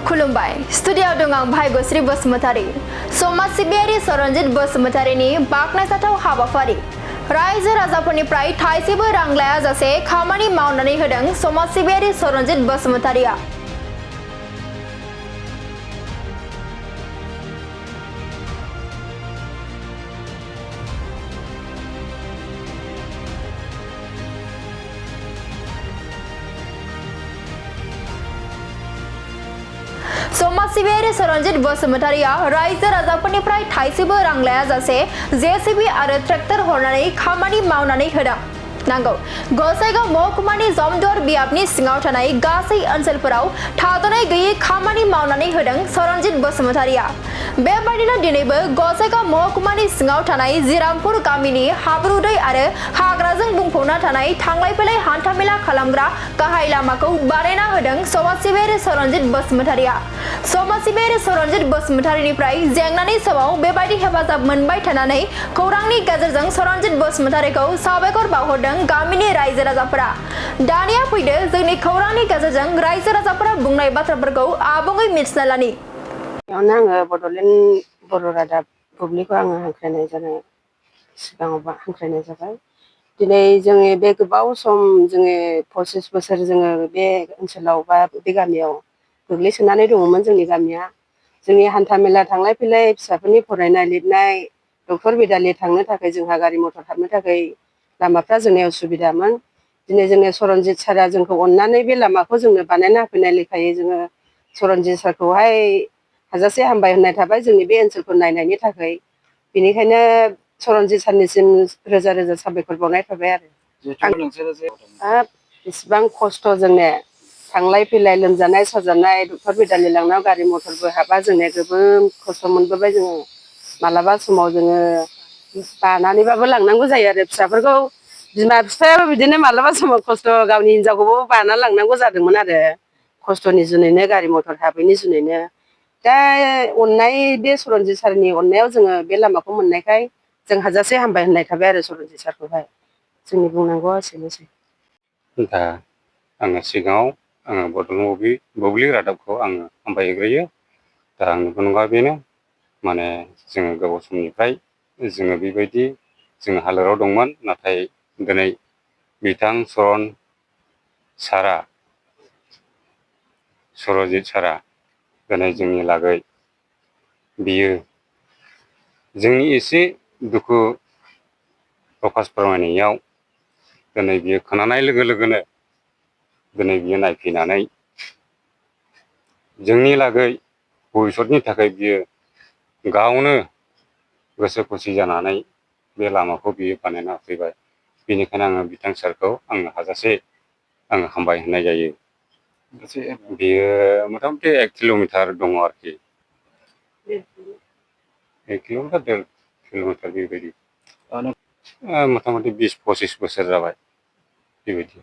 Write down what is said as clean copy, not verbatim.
खुलुमबाय स्टुडियाव दं आं भाग्यश्री बसुमतारी समाज सिबियारि सरनज बसुमतारीनि बाखनायजाथाव हाबाफारि रायजो राजाफोरनिफ्राय थाइसेबो रां लायाजासे खामानि मावनानै होदों समाज सिबियारि सरनज बसुमतारीया समाज सिबियारि सरनज बसुमतारीया रायजो राजाफोरनिफ्राय थाइसेबो रां लायाजासे जेसीबी आरो ट्रेक्टर हरनानै खामानि मावनानै होदों नांगौ गसाइगाव महकुमानि जमदुवार बियाबनि सिङाव थानाय गासै ओनसोलफोराव थाद'नाय गैयै खामानि मावनानै होदों सरनज बसुमतारीया बेबायदिनो दिनैबो गसाइगाव महकुमानि सिङाव थानाय जिरामपुर गामिनि हाब्रु दै आरो हाग्राजों बुंफबना थानाय थांलाय फैलाय हान्थामेला खालामग्रा गाहाय लामाखौ बानायना होदों समाज सिबियारि सरनज बसुमतारीया समाज सिबियारि सरनज बसुमतारीनिफ्राय जेंनानि समाव बेबायदि हेफाजाब मोनबाय थानानै खौरांनि गेजेरजों सरनज बसुमतारीखौ साबायखर बावहरदों गामिनि रायजो राजाफोरा दानिया फैदो जोंनि खौरांनि गेजेरजों रायजो राजाफोरा बुंनाय बाथ्राफोरखौ आबुङै मिथिना लानि आङो बड'लेण्ड बर' रादाब बुब्लिखौ आङो हांख्रायनाय जाबाय दिनै जोङो बे गोबाव सम जोङो 25 बोसोर जोङो बे ओनसोलाव बा बे गामियाव गोग्लैसोनानै दङमोन जोंनि गामिया जोंनि हान्था मेला थांलाय फैलाय फिसाफोरनि फरायनाय लिरनाय डक्टर बेदालि थांनो थाखाय जोंहा गारि मटर हाबनो थाखाय लामाफ्रा जोंनि उसुबिदामोन दिनै जोङो सरनजित सारा जोंखौ अननानै बे लामाखौ जोंनो बानायना होफैनाय लेखायै जोङो सरनजित सारखौहाय हाजासे हामबाय होननाय थाबाय जोंनि बे ओनसोलखौ नायनायनि थाखाय बेनिखायनो सरनजित सारनिसिम रोजा रोजा साबायखर बावनाय थाबाय आरो बेसेबां खस्थ' जोंने थांलाय फैलाय लोमजानाय साजानाय डक्टर बेदालि लांनायाव गारि मटरबो हाबा जोंने गोबां खस्थ' मोनबोबाय जोङो मालाबा समाव जोङो बानानैबाबो लांनांगौ जायो आरो फिसाफोरखौ बिमा बिफायाबो बिदिनो मालाबा समाव खस्थ' गावनि हिनजावखौबो बाना लांनांगौ जादोंमोन आरो खस्थ'नि जुनैनो गारि मटर हाबैनि जुनैनो दा अननाय बे सरनजित सारनि अननायाव जोङो बे लामाखौ मोननायखाय जों हाजासे हामबाय होननाय थाबाय आरो सरनजित सारखौहाय जोंनि बुंनांगौआ एसेनोसै दा आङो सिगाङाव आङो बड'लेण्ड बुब्लि रादाबखौ आङो हामबायग्रोयो दा आंनि बुंनांगौआ बेनो माने जोङो गोबाव समनिफ्राय जोङो बेबायदि जोङो हालोदाव दंमोन नाथाय दिनै बिथां सरनजित सारा दिनै जोंनि लागै बियो जोंनि एसे दुखु प्रकास फोरमायनायाव दिनै बियो खोनानाय लोगो लोगोनो दिनै बियो नायफैनानै जोंनि लागै भबिसतनि थाखाय बियो गावनो गोसो खुसि जानानै बे लामाखौ बियो बानायना होफैबाय बेनिखायनो आङो बिथां सारखौ आङो हाजासे आङो हामबाय होननाय जायो बियो मथा मथि 1 किल'मिटार दङ आरोखि 1 किल'मिटार 1.5 किल'मिटार बेबायदि मथा मथि 20-25 बोसोर जाबाय बेबायदि